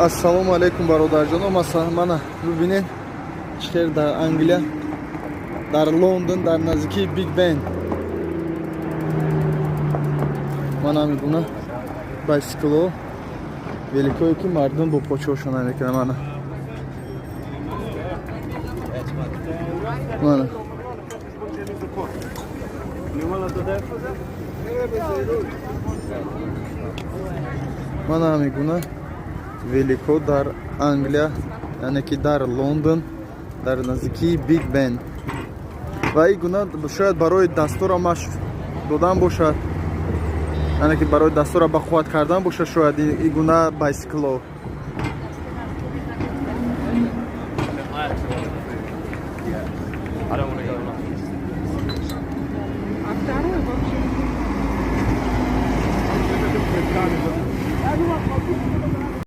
Ассалому алайкум, бародарҷоно. Мана бибинед, чӣ хел дар Англия, дар Лондон, дар наздикии Биг Бен мана ҳамин гуна байсикло, великое, ки мардум бо почоашона мекунад. Мана, мана, мана ҳамин гуна велико дар Англия, яъне ки дар Лондон, дар наздикии Биг Бен. Ва ин гуна шояд барои дастора машқ додан бошад, яъне ки барои дастора ба қувват кардан бошад шояд ин гуна байсикло.